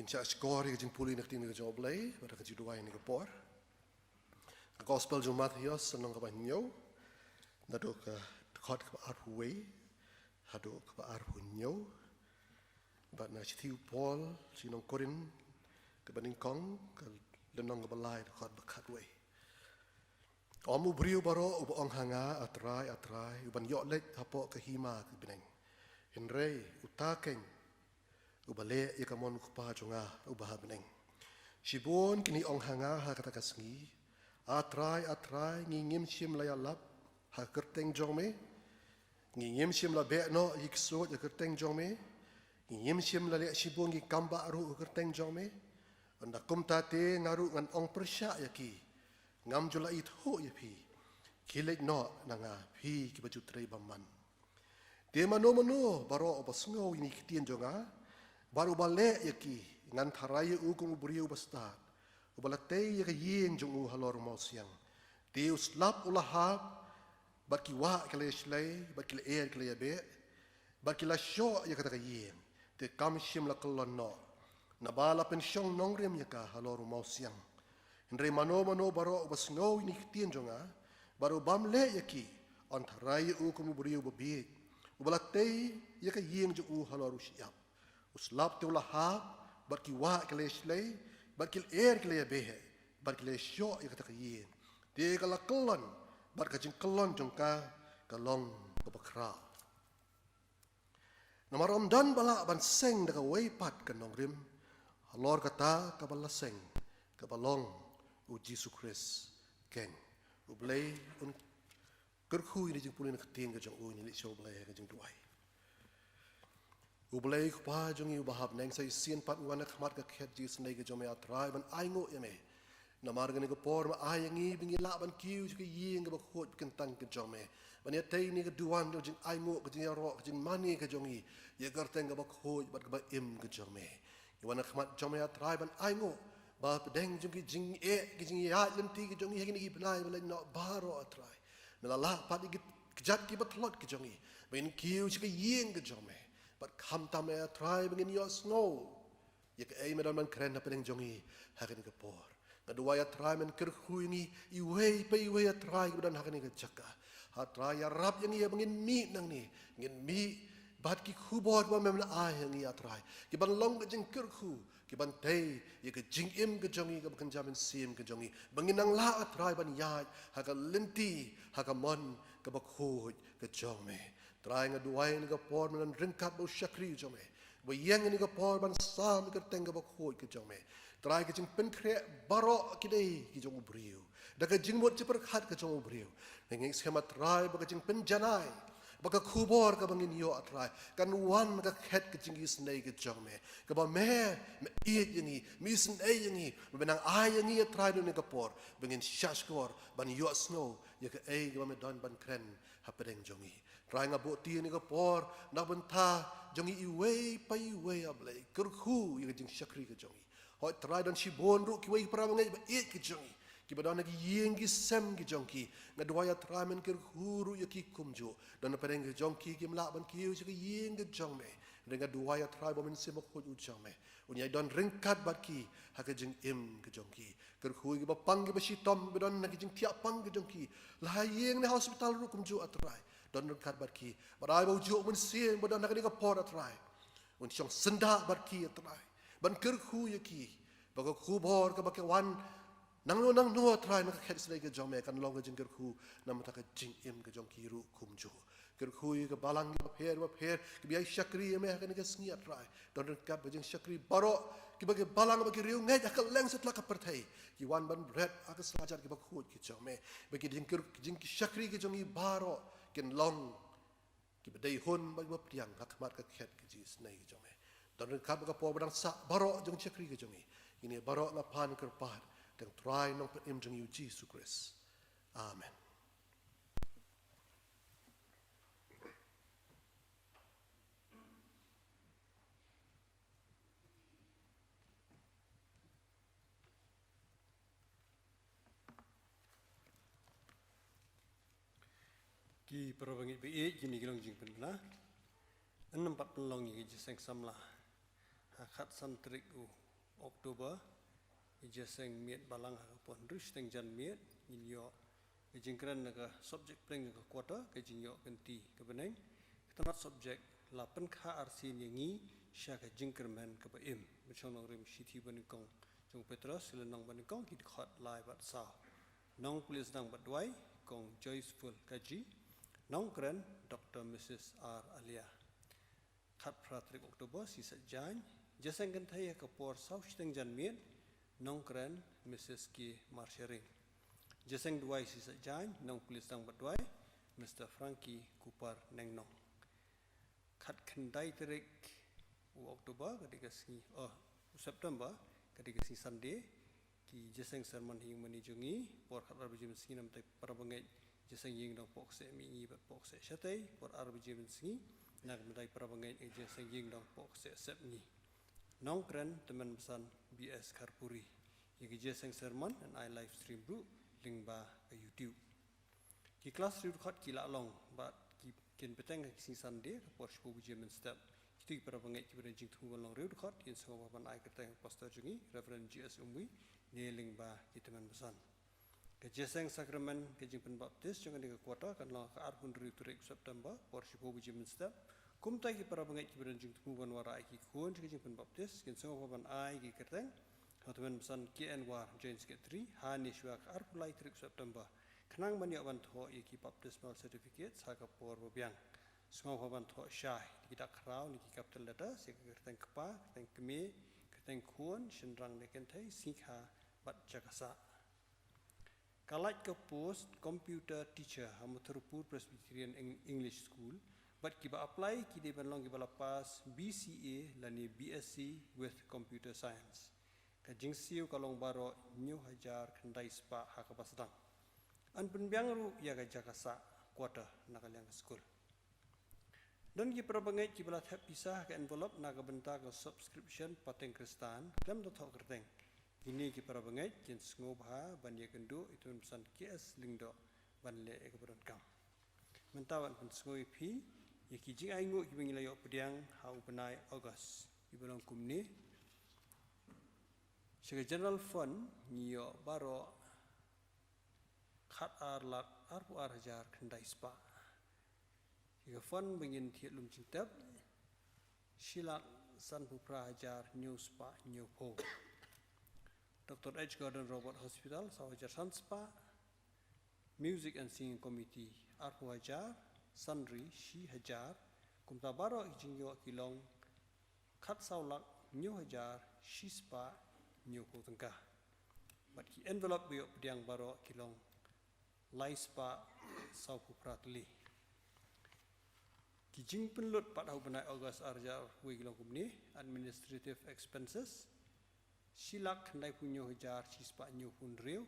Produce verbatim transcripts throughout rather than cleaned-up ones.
Shah shkor ïa ka jingpule na ka ktien ka jong U Blei bad ka jingduwai ha kane ka por. Ka Gospel jong u Mathaios, lynnong kaba hynñiew, naduh ka dkhot kaba arphew wei haduh kaba arphew hynñiew. Bad na ka shithi u Paul sha ki nong Korinth kaba nyngkong, ka lynnong kaba lai, dkhot ba khatwei. Ym u briew baroh uba ong ha nga, A Trai, A Trai, u ban ïoh leit hapoh ka hima ka bneng, hynrei uta keiñ uba leh ïa ka mon u Kpa jong nga uba ha bneng. Shibun kin ïa ong ha nga ha kata ka sngi, A Trai, A Trai, ngi ngim shym la ïalap ha ka kyrteng jong me? Ngi ngim shym la beh noh ïa ki ksuid ha ka kyrteng jong me? Ngi ngim shym la leh shibun ki kambah ruh ha ka kyrteng jong me? Ynda kumta te nga ruh ngan ong pyrshah ïa ki, ngam ju la ithuh ïa phi. Khie leit noh na nga, phi kiba ju trei bymman. Te mano mano baroh uba sngew ïa kine ki ktien jong nga bad uba leh ïa ki, ngan tharai ïa u kum u briew uba stad uba la tei ïa ka ïing jong u halor u mawsiang. Te u slap u la hap, bad ki wah ki la ïashlei, bad ki lyer ki la ïabeh, bad ki la shoh ïa kata ka ïing, te kam shym la kyllon noh, naba la pynshong nongrim ïa ka halor u mawsiang. Hynrei mano mano baroh uba sngew ïa kine ki ktien jong nga bad u bym leh ïa ki, yn tharai ïa u kum u briew uba bieit uba la tei ïa ka ïing jong u halor u shyiap. U slap te u la hap, bad ki wah ki la ïashlei, bad ki lyer ki la ïabeh, bad ki la ïashoh ïa kata ka ïing. Te ka la kyllon, bad ka jingkyllon jong ka ka long kaba khraw. Namar ym don ba lah ban seng da kawei pat ka nongrim halor kata kaba la seng, kaba long U Jisu Khrist keiñ. U Blei un kyrkhu ïa kane ka jingpule na ka ktien ka jong u. Ngin ïa leit sha U Blei ha ka jingduwai. U Blei Kpa jong ngi uba ha bneng, sa shisien pat ngi wan ha khmat ka khet ka jingisynei ka jong me, A Trai, ban ainguh ïa me. Namar kane ka por me ai ïa ngi ba ngin lah ban kiew sha ka ïing kaba khuid ba kyntang ka jong me, ban ïatei ïa kane ka duwan jong ka jingainguh, ka jingïaroh, ka jingmane ka jong ngi ïa ka kyrteng kaba khuid bad kaba im ka jong me. Ngi wan ha khmat jong me, A Trai, ban ainguh ba hapdeng jong ki jingeh, ki jingïaid lynti ka jong ngi ha kine ki bnai ba la leit noh baroh, A Trai, me la lah pat ïa ki kjat kiba tlot ka jong ngi ba ngin kiew sha ka ïing ka jong me. Bad khamtam, A Trai, ba ngin ïohsngew ïa kaei me don ban kren hapdeng jong ngi ha kane ka por. Nga duwai, A Trai, men kyrkhu ïa ngi iwei pa iwei, A Trai, kiba don ha kane ka jaka. A Trai, ïarap ïa ngi ba ngin mih nangne, ngin mih bad ki khubor kiba me men ai ïa ngi, A Trai, kiban long ka jingkyrkhu, kiban tei ïa ka jingim ka jong ngi, kaba kynja mynsiem ka jong ngi, ba ngin nang lah, A Trai, ban ïaid ha ka lynti, ha ka mon kaba khuid ka jong me. Trai, nga duwai ïa kane ka por, men ryngkat bad u shakri jong me ba ïeng ïa kane ka por ban sam ïa ka kyrteng kaba khuid ka jong me. Trai, ka jingpynkhreh baroh ki dei ki jong u briew, da ka jingmut jingpyrkhat ka jong u briew. Nga ngeit skhem, A Trai, ba ka jingpynjanai, ba ka khubor kaba ngin ïoh, A Trai, kan wan na ka khet ka jingisynei ka jong me, kaba me, me ïeit ïa ngi, me isynei ïa ngi, me nang ai ïa ngi, A Trai, ha kane ka por ba ngin shah shkor ban ïohsngew ïa kaei kaba me don ban kren hapdeng jong ngi. Trai, nga buh kti ïa kane ka por na ka bynta jong ngi iwei pa iwei, A Blei, kyrkhu ïa ka jingshakri ka jong ngi. Hooid Trai, don shibun ruh kiwei ki para bangeit ba ïeit ka jong ngi kiba don ha ki ïing ki sem ki jong ki. Nga duwai, A Trai, men kyrkhu ruh ïa ki kumjuh. Don hapdeng ka jong ki kim lah ban kiew sha ka ïing ka jong me. Hynrei nga duwai, A Trai, ba u Mynsiem Bakhuid u jong me un ïai don ryngkat bad ki ha ka jingim ka jong ki. Kyrkhu ïa kiba pang, kiba shitom, kiba don ha ki jingthiah pang ka jong ki, la ha ïing ne hospital ruh kumjuh, A Trai, don ryngkat bad ki. Bad ai ba ujuh u Mynsiem ba don ha kane ka por, A Trai, un shong syndah bad ki, A Trai, ban kyrkhu ïa ki ba ka khubor kaba ka wan nangno nangno, A Trai, na ka khet ka jingisynei ka jong me kan long ka jingkyrkhu na ka bynta ka jingim ka jong ki ruh kumjuh. Kyrkhu ïa ki balang kiba pher bapher kiba ïai shakri ïa me ha kane ka sngi, A Trai. Don ryngkat bad ki jingshakri baroh, kiba ki balang bad ki riewngeit ha kylleng satlak ka pyrthei ki wan ban bret ha ka sla jar kiba khuid ki jong me, ba ki jingkyr-, jingshakri ki jong ngi baroh kin long kiba dei hun bad kiba pdiang ha khmat ka khet ka jingisynei ka jong me. Don ryngkat bad ka por ba dang sah baroh jong ki jingshakri ki jong ngi. Ïa kine baroh nga pan kyrpad ha ka kyrteng u Trai Nongpynim jong ngi, u Jisu Khrist. Amen. Ki para bangeit ba ïeit, kine ki long jingpynbna. Ngin ym pat pynlong ïa ka jingïaseng samla ha ka khatsan tarik u October, ka jingïaseng miet balang ha ka por hynriew shiteng janmiet, ngin ïoh ka jingkren na ka subject pdeng ka quarter, ka jingïoh kynti ka bneng, ka tnat subject, la pynkha arsien ïa ngi sha ka jingkyrmen kaba im. Bad shong nongrim shithi banyngkong jong Petros, lynnong banyngkong, ki dkhot lai bad saw. Nong pule sdang bad duwai, Kong Joyceful Kaji. Nongkren, Doctor Missus R Alia. Khatphra tarik October, sngi Saitjaiñ. Jingïaseng kynthei ha ka por saw shiteng janmiet, nongkren, Missus K Marsharing. Jingïaseng duwai sngi Saitjaiñ, nong pule sdang bad duwai, Mister Frankie Cooper Nengnong. Khatkhyndai tarik u October, ka dei ka sngi, oh, u September, ka dei ka sngi Sunday, ki jingïaseng sermon ha ïingmane jong ngi, por khatar baje mynsngi na ka bynta para bangeit jingïaseng ïingdong pohkseh mihngi bad pohkseh shatei, por ar baje mynsngi na ka bynta para bangeit jingïaseng ïingdong pohkseh sepngi. Nongkren, Tymmen Basan B S Kharpuri. Ïa ki jingïaseng sermon yn ai live stream ruh lyngba ka YouTube. Ki klas riewdkhot ki la long bad ki, kin bteng ha ki sngi Sunday, ka por shiphew baje mynstep. Kito ki para bangeit kiba don jingthmu ban long riewdkhot, kin sngewbha ban ai kyrteng ha u pastor jong ngi, Reverend G S Umwi, ne lyngba ki tymmen basan. Ka jingïaseng sakramen ka jingpynbaptis jong kane ka quarter kan long ha ka arphew hynriew tarik September, por shiphew baje mynstep. Kumta ki para bangeit kiba don jingthmu ban wanrah ïa ki khun sha ka jingpynbaptis, kin sngewbha ban ai ki kyrteng ha u tymmen basan K N War, Joint Secretary, ha ne shuwa ka arphew lai tarik September, khnang ban ïoh ban thoh ïa ki baptismal certificate ha ka por ba biang. Sngewbha ban thoh shai da ki dak khraw ne ki capital letters ïa ka kyrteng kpa, kyrteng kmie, kyrteng khun, shynrang ne kynthei, sngi kha bad jaka sah. Ka lait ka post computer teacher ha Mothrupur Presbyterian Eng-, English School, bad kiba apply ki dei ban long kiba la pass B C A lane B S C with Computer Science. Ka jingsiew ka long baroh hynñiew hajar khyndai spah ha kaba sdang. Yn pynbiang ruh ïa ka jaka sah quarter na ka liang ka skul. Don ki para bangeit kiba la thep pisa ha ka envelope na ka bynta ka subscription pateng Khristan, khlem da thoh kyrteng. Kine ki para bangeit kin sngewbha ban ïakynduh ïa u tymmen basan K S Lyngdoh ban leh ïa kaba donkam. Mynta wan pynsngew ïa phi ïa ki jingainguh kiba ngi la ïoh pdiang ha u bnai August, kiba long kumne. Sha ka General Fund ngi ïoh baroh khat ar lak arphew ar hajar khyndai spah. Ïa ka fund ba ngin thied lum jingtep, shi lak sanphew phra hajar hynñiew spah hynñiewphew. Doctor H Gordon Roberts Hospital, saw hajar san spah. Music and Singing Committee, arphew hajar. Sundry, shi hajar. Kumta baroh ki jingïoh ki long khat saw lak hynñiew hajar shi spah hynñiewphew tyngka. Bad ki envelope ba ïoh pdiang baroh ki long lai spah sawphew phra tylli. Ki jingpynlut pat ha u bnai August ar hajar arphew wei ki long kumne: administrative expenses, shi lak khyndaiphew hynñiew hajar shi spah hynñiewphew hynriew.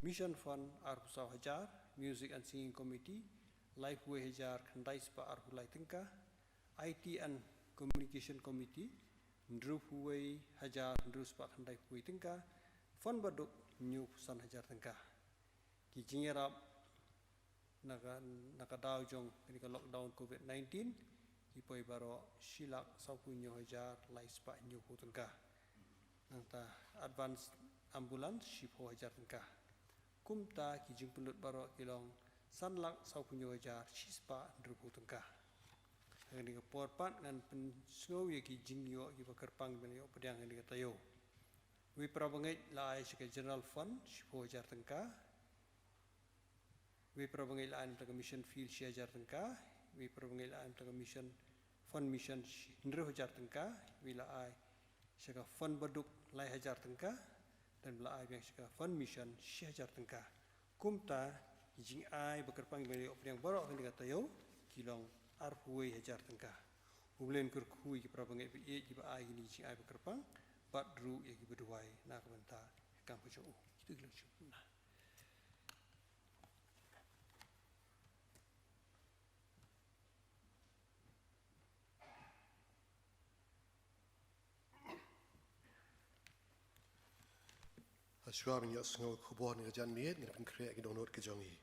Mission Fund, arphew saw hajar. Music and Singing Committee, laiphew wei hajar khyndai spah arphew lai tyngka. I T and Communication Committee, hynriewphew wei hajar hynriew spah khyndaiphew wei tyngka. Fund baduk, hynñiewphew san hajar tyngka. Ki jingïarap na ka, na ka daw jong kane ka lockdown covid nineteen, ki poi baroh shi lak sawphew hynñiew hajar lai spah hynñiewphew tyngka. Nangta advance ambulance shiphew hajar tyngka. Kumta ki jingpynlut baroh ki long san lak sawphew hynñiew hajar shi spah hynriewphew tyngka. Ha kane ka por pat ngan pynsngew ïa ki jingïoh kiba kyrpang ban ïoh pdiang ha kane ka taïew. Wei para bangeit la ai sha ka General Fund shiphew hajar tyngka. Wei para bangeit la ai na ka bynta ka mission field shi hajar tyngka. Wei para bangeit la ai na ka bynta ka mission, fund mission shi, hynriew hajar tyngka. Wei la ai sha ka fund baduk lai hajar tyngka. Don ba la ai biang sha ka fund mission shi hajar tyngka. Kumta ki jingai ba kyrpang ba ïoh pdiang baroh ha kane ka taïew ki long arphew wei hajar tyngka. U Blei un kyrkhu ïa ki para bangeit ba ïeit kiba ai kine ki jingai ba kyrpang bad ruh ïa kiba duwai na ka bynta ka kam ka jong u. Kita ki long shuh na. Hashwa ban ïohsngew khubor na ka janmiet, ngin pynkhreh ki dohnud ka jong ngi.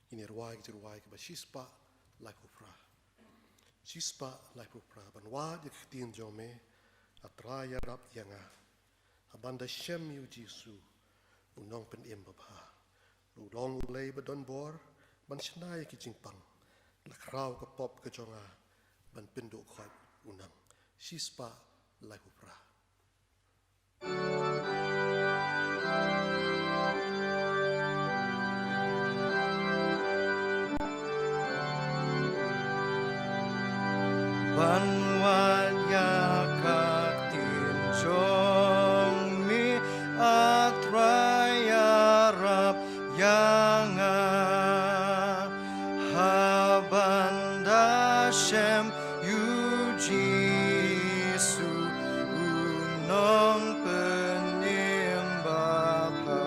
Ngin ïa rwai ki jingrwai kiba shispah laiphew phra. Shispah laiphew phra. Ban wad ïa ka ktien jong me, A Trai, ïarap ïa nga. Haba nga da shem ïa u Jisu, u nongpynim babha, u long u Blei ba don bor ban shna ïa ki jingpang. La khraw ka pop ka jong nga ban pynduh khoit u nang. Shispah laiphew phra. Ban wad ïa ka ktien jong me, A Trai, ïarap ïa nga. Haba nga da shem ïa u Jisu, u nongpynim babha,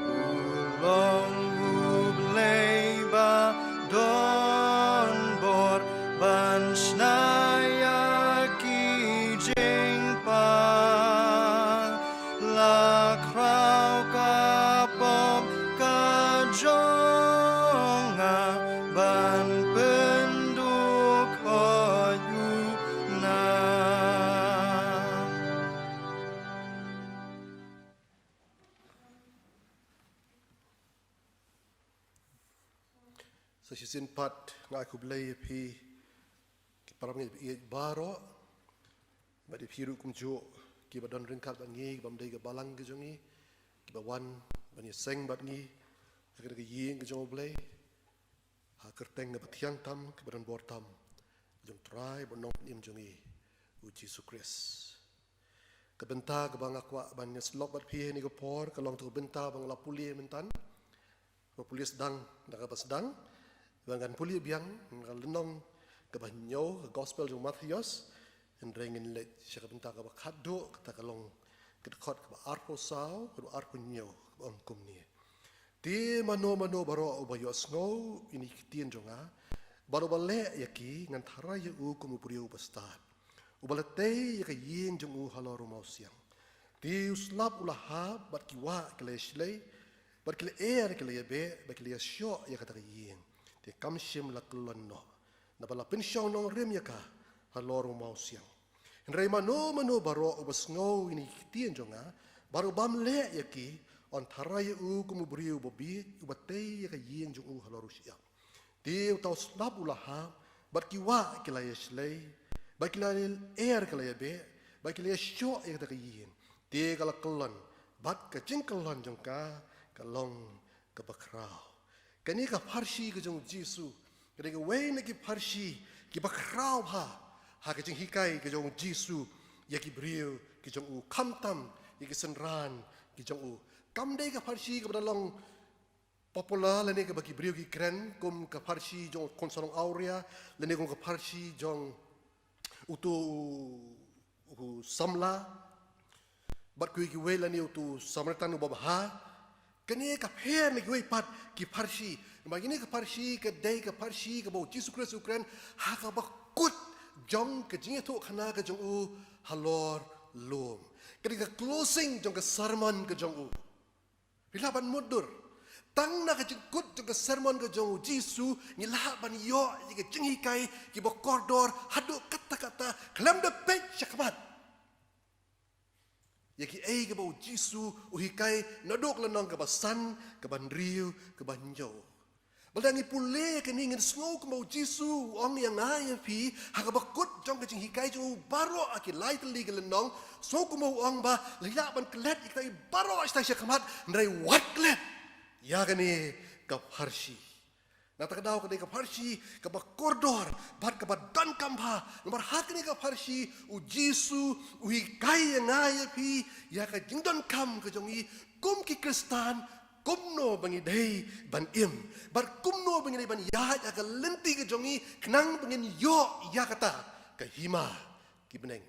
u long u Blei ba don bor ban shna ïa ki jingpang. La khraw ka pop ka jong nga ban pynduh khoit u nang. Sa shisien pat nga ai khublei ïa phi ki para bangeit baroh, bad ïa phi ruh kumjuh kiba don ryngkat bad ngi, kiba ym dei ka balang ka jong ngi, kiba wan ban ïaseng bad ngi ha kane ka ïing ka jong u Blei, ha ka kyrteng kaba thiang tam, kaba don bor tam jong u Trai bad u Nongpynim jong ngi, u Jisu Khrist. Ka bynta kaba nga kwah ban ïasyllok bad phi ha kane ka por ka long ïa ka bynta ba nga la pule mynta, ba pule sdang da kaba sdang, ba ngan pule biang na ka lynnong kaba hynñiew ka Gospel jong u Mathaios. Hynrei ngin leit sha ka bynta kaba khatduh, kata ka long ka dkhot kaba arphew saw haduh arphew hynñiew, kaba ong kumne: Te mano mano baroh uba ïohsngew ïa kine ki ktien jong nga bad uba leh ïa ki, ngan tharai ïa u kum u briew uba stad uba la tei ïa ka ïing jong u halor u mawsiang. Te u slap u la hap, bad ki wah ki la ïashlei, bad ki la er ki la ïabeh, bad ki la ïashoh ïa kata ka ïing. Te kam shym la kyllon noh, naba la pynshong nongrim ïa ka halor u mawsiang. Hynrei mano mano baroh uba sngew ïa kine ki ktien jong nga bad u bym leh ïa ki, yn tharai ïa u kum u briew uba bieit uba tei ïa ka ïing jong u halor u shyiap. Te uta u slap u la hap, bad ki wah ki la ïashlei, bad ki la er ki la ïabeh, bad ki la ïashoh ïa kata ka ïing. Te ka la kyllon, bad ka jingkyllon jong ka ka long kaba khraw. Kane ka pharshi ka jong u Jisu ka dei kawei na ki pharshi kiba khraw bha ha ka jinghikai ka jong u Jisu ïa ki briew ki jong u, khamtam ïa ki synran ki jong u. Kam dei ka pharshi kaba da long popular lane kaba ki briew ki kren kum ka pharshi jong u khun sarong awria, lane kum ka pharshi jong uto u, u samla, bad kiwei kiwei, lane uto u Samaritan uba bha. Kane ka pher na kiwei pat ki pharshi. Namar kane ka pharshi ka dei ka pharshi kaba u Jisu Khrist u kren ha kaba kut jong ka jingïathuhkhana ka jong u halor lum. Ka dei ka closing jong ka sermon ka jong u. Phi lah ban mutdur. Tang na ka jingkut jong ka sermon ka jong u Jisu ngi lah ban ïoh ïa ka jinghikai kiba kordor haduh katta katta, khlem da peit shakhmat ïa kiei kaba u Jisu u hikai naduh ka lynnong kaba san, kaba hynriew, kaba hynñiew. Ba lada ngi pule kane ngin sngew kumba u Jisu u ong ïa nga ïa phi ha kaba kut jong ka jinghikai jong u baroh ha ki lai tylli ki lynnong. Sngew kumba u ong ba la lah ban klet ïa kita baroh shatai shakhmat, hynrei wat klet ïa kane ka pharshi. Na kata ka daw ka dei ka pharshi kaba kordor bad kaba donkam bha. Namar ha kane ka pharshi u Jisu u hikai ïa nga ïa phi ïa ka jingdonkam ka jong ngi kum ki Khristan, kumno ba ngi dei ban im, bad kumno ba ngi dei ban ïaid ha ka lynti ka jong ngi khnang ba ngin ïoh ïa kata ka hima ki bneng.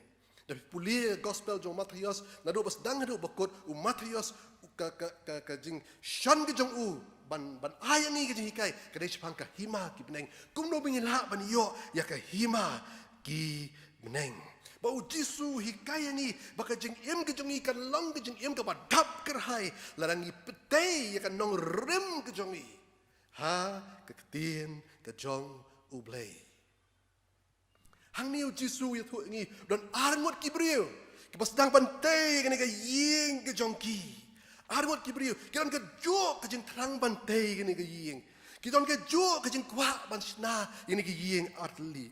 Da pule gospel jong u Mathaios, naduh ba sdang haduh ba kut, u Mathaios, u ka, ka, ka, ka jingshon ka jong u ban, ban ai ïa ngi ka jinghikai ka dei shaphang ka hima ki bneng. Kumno ba ngi lah ban ïoh ïa ka hima ki bneng. Ba u Jisu u hikai ïa ngi ba ka jingim ka jong ngi kan long ka jingim kaba dap kyrhai lada ngi pynthei ïa ka nongrim ka jong ngi ha ka ktien ka jong U Blei. Hangne u Jisu u ïathuh ïa ngi, don ar ngut ki briew Kiba sdang ban tei ïa kane ka ïing ka jong ki. Arngut ki briew ki don kajuh ka jingthrang ban tei ïa kane ka ïing. Ki don kajuh ka jingkwah ban shna ïa kane ka ïing artylli.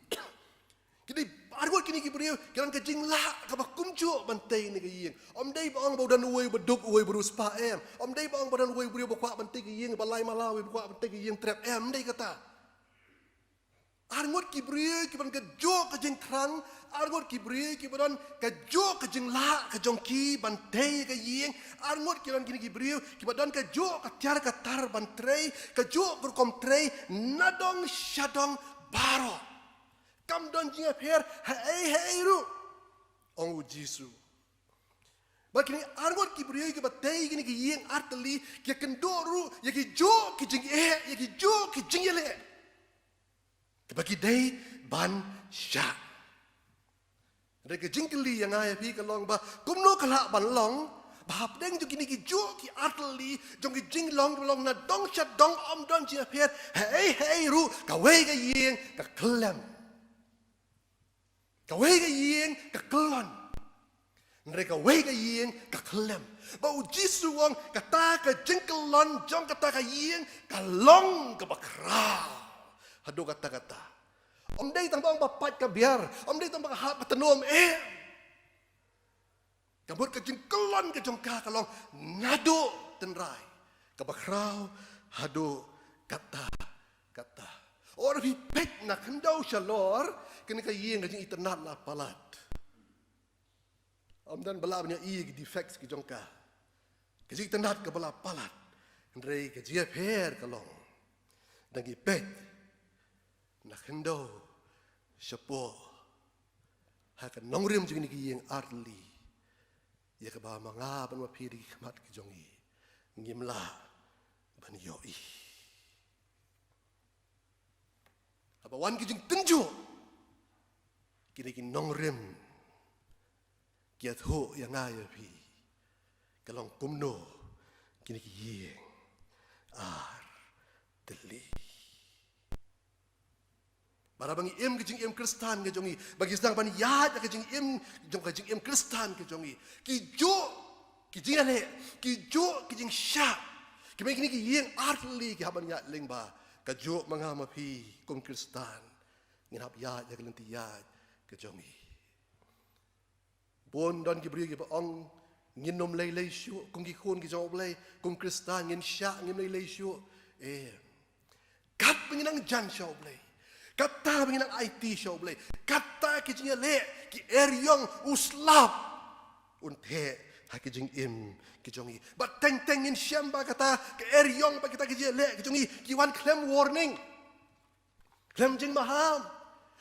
Kine arngut kine ki briew ki don ka jinglah kaba kumjuh ban tei ïa kane ka ïing. Ym dei ba ong ba u don uwei ba duk uwei ba riewspah em. Ym dei ba ong ba don uwei u briew ba kwah ban tei ka ïing ba lai mala, uwei ba kwah ban tei ka ïing trep em. Ym dei kata. Arngut ki briew kiba don kajuh ka jingthrang, arngut ki briew kiba don kajuh ka jinglah ka jong ki ban tei ka ïing, arngut ki don kine ki briew kiba don kajuh ka tiar ka tar ban trei, kajuh ka rukom trei, nadong shadong baroh. Kam don jingïapher haei haei ruh, ong u Jisu. Bad kine arngut ki briew kiba tei kine ki ïing artylli, ki ïakynduh ruh ïa kijuh ki jingeh, ïa kijuh ki jingïaleh kiba ki dei ban shah. Hynrei ka jingkylli ïa nga ïa phi ka long ba kumno ka lah ban long ba hapdeng jong kine kijuh ki artylli jong ki jinglong kiba long nadong shadong, ym don jingïapher haei haei ruh, kawei ka ïing ka kyllem. Kawei ka ïing ka kyllon. Hynrei kawei ka ïing ka kyllem. Ba u Jisu u ong kata ka jingkyllon jong kata ka ïing ka long kaba khraw haduh katta katta. Ym dei tang ba ong ba pait ka biar, ym dei tang ba ka hap ka tnum, eh. Ka mut ka jingkyllon ka jong ka ka long naduh tynrai kaba khraw haduh katta katta. Ora phi peit na khyndew shalor, kane ka ïing ka jingitynnad la palat. Ym don ba lah ban ïohi ki defects ki jong ka. Ka jingitynnad kaba la palat. Hynrei ka jingïapher ka long, dang ki peit na khyndew shapoh, ha ka nongrim jong kine ki ïing artylli, ïa kaba ma nga bad ma phi da ki khmat ki jong ngi ngim lah ban ïohi. Haba wan ki jingtynjuh, kine ki nongrim ki ïathuh ïa nga ïa phi ka long kumno kine ki ïing artylli. Ba haba ngi im ka jingim Khristan ka jong ngi, ba ngi sdang ban ïaid ïa ka jingim jong ka jingim Khristan ka jong ngi, kijuh ki jingïaleh, kijuh ki jingshah, ki mei kine ki ïing artylli ki hap ban ïaid lyngba. Kajuh ma nga ma phi kum Khristan ngin hap ïaid ïa ka lynti ïaid ka jong ngi. Bun don ki briew kiba ong, ngin ym lei lei shuh kum ki khun ki jong U Blei, kum Khristan ngin shah, ngim lei lei shuh. Eh, katba ngi nang jan sha U Blei, kata ba ngi nang aiti sha U Blei, kata ki jingïaleh ki eriong u slap un theh ha ki jingim ki jong ngi. Bad teng teng ngin shem ba kata ka eriong, ba kita ki jingïaleh ki jong ngi ki wan khlem warning, khlem jingmaham,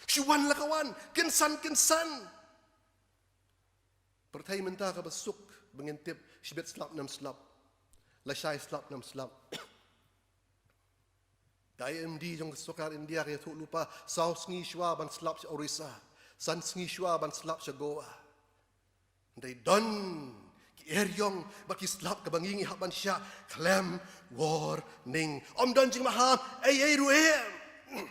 shu wan la ka wan, kynsan kynsan. Pyrthei mynta kaba suk ba ngin tip shibit slap ne ym slap, lashai slap ne ym slap. Ka I M D jong ka sorkar India ka ïathuh lypa, saw sngi shuwa ban slap sha Orissa, san sngi shuwa ban slap sha Goa. Hynrei don ki eriong bad ki slap kaba ngi ngi hap ban shah khlem warning. Ym don jingmaham ei ei ruh em.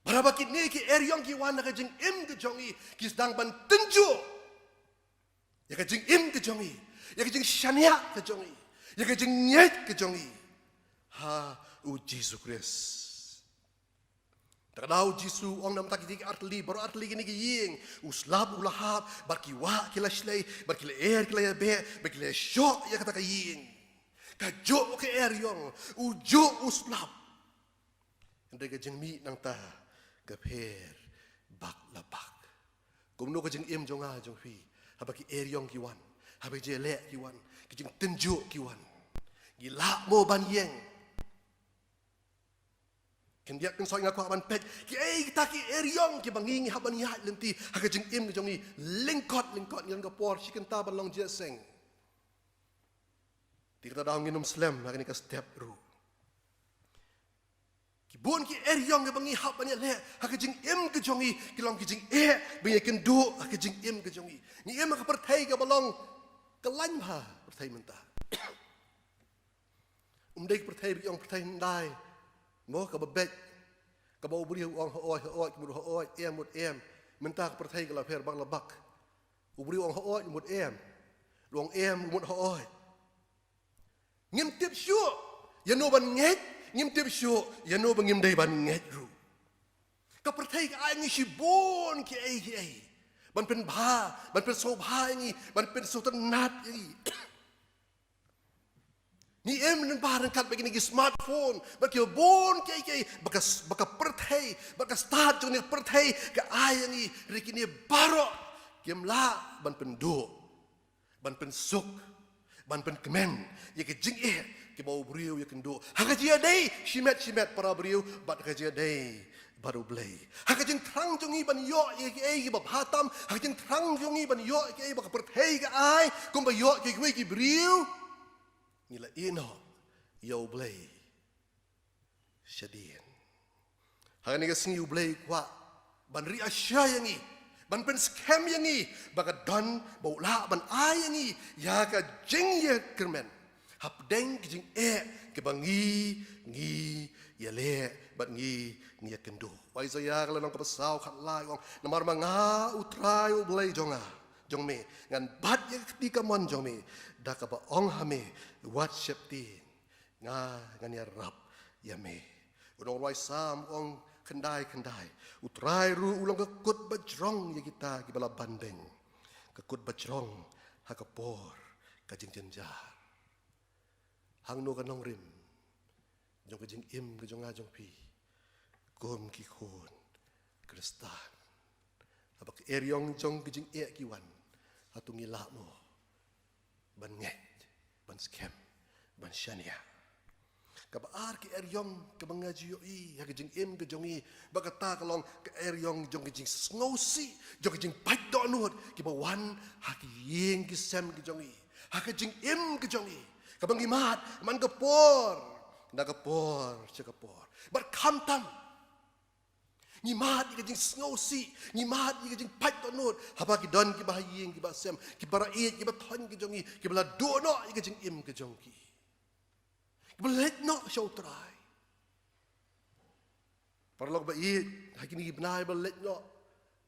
Barabor kine ki eriong ki wan na ka jingim ka jong ngi, ki sdang ban tynjuh ïa ka jingim ka jong ngi, ïa ka jingshaniah ka jong ngi, ïa ka jingngeit ka jong ngi ha U Jisu Khrist. Te ka daw U Jisu u ong namar ki artylli, baroh artylli kine ki ïing, u slap u la hap, bad ki wah ki la shlei, bad ki lyer ki la ïabeh, bad ki la shoh ïa kata ka ïing. Kajuh ka eriong, ujuh u slap. Hynrei ka jingmih nangta ka pher bak la bak. Kumno ka jingim jong nga jong phi, haba ki eriong ki wan, haba ki jingïaleh ki wan, ki jingtynjuh ki wan? Ngi lah mo ban ïeng? Khyndiat khynsoit nga kwah ban peit kiei kita ki eriong kiba ngi ngi hap ban ïaid lynti ha ka jingim ka jong ngi lyngkot lyngkot. Ngi don ka por shi kynta ban long jingïaseng. Te kata daw ngin ym slem ha kane ka step ruh. Ki bun ki eriong kiba ngi hap ban ïaleh ha ka jingim ka jong ngi ki long ki jingeh ba ngi ïakynduh ha ka jingim ka jong ngi. Ngi im ha ka pyrthei kaba long ka lain bha, pyrthei mynta. Ym dei ka pyrthei ba ki ong pyrthei hyndai mo, kaba beit, kaba u briew u ong hooid hooid, mut hooid, em mut em. Mynta ka pyrthei ka la pher bak la bak. U briew u ong hooid, u mut em. U ong em, u mut hooid. Ngim tip shuh ïano ban ngeit, ngim tip shuh ïano ba ngim dei ban ngeit ruh. Ka pyrthei ka ai ngi shibun kiei kiei ban pynbha, ban pynsngewbha ïa ngi, ban pynsngewtynnat ïa ngi. Ngi im lyngba ryngkat bad kine ki smartphone, bad kiba bun kiei kiei ba ka, ba ka pyrthei, ba ka stad jong kane ka pyrthei ka ai ïa ngi. Hynrei kine baroh kim lah ban pynduh, ban pynsuk, ban pynkmen ïa ka jingeh kaba u briew u ïakynduh ha ka jingïadei shimet shimet para briew bad ha ka jingïadei bad U Blei. Ha ka jingthrang jong ngi ban ïoh ïa kiei kiba bha tam, ha ka jingthrang jong ngi ban ïoh ïa kiei ba ka pyrthei ka ai, kumba ïoh ïa kiwei ki briew, ngi la ïeh noh ïa U Blei shadien. Ha kane ka sngi U Blei u kwah ban ri asha ïa ngi, ban pynskhem ïa ngi ba ka don ba u lah ban ai ïa ngi ïa ka jingïakmen hapdeng ka jingeh kaba ngi, ngi ïaleh bad ngi, ngi ïakynduh. U Isaiah ka lynnong kaba saw khatlai u ong, namar ma nga U Trai U Blei jong nga, jong me, ngan bat ïa ka kti kamon jong me da kaba ong ha me, wat sheptieng, nga ngan ïarap ïa me. U nongrwai Salm u ong, khyndai khyndai, U Trai ruh u long ka kut bajrong ïa kita kiba la bandeng, ka kut bajrong ha ka por ka jingjynjar. Hangno ka nongrim jong ka jingim ka jong nga jong phi kum ki khun Khristan? Haba ka eriong jong ka jingeh ki wan, hato ngi lah mo ban ngeit, ban skhem, ban shaniah? Kaba ar ka eriong kaba nga ju ïohi ha ka jingim ka jong ngi, ba kata ka long ka eriong jong ka jingsngewsih, jong ka jingpait dohnud kiba wan ha ki ïing ki sem ki jong ngi, ha ka jingim ka jong ngi, kaba ngi mad man ka por, na ka por sha ka por. Bad khamtam ngi mad ïa ka jingsngewsih, ngi mad ïa ka jingpait dohnud haba ki don kiba ha ïing kiba ha sem, kiba rah ïeit, kiba thoiñ ki jong ngi, kiba la duh noh ïa ka jingim ka jong ki, kiba leit noh sha U Trai. Paralok ba ïeit, ha kine ki bnai ba leit noh,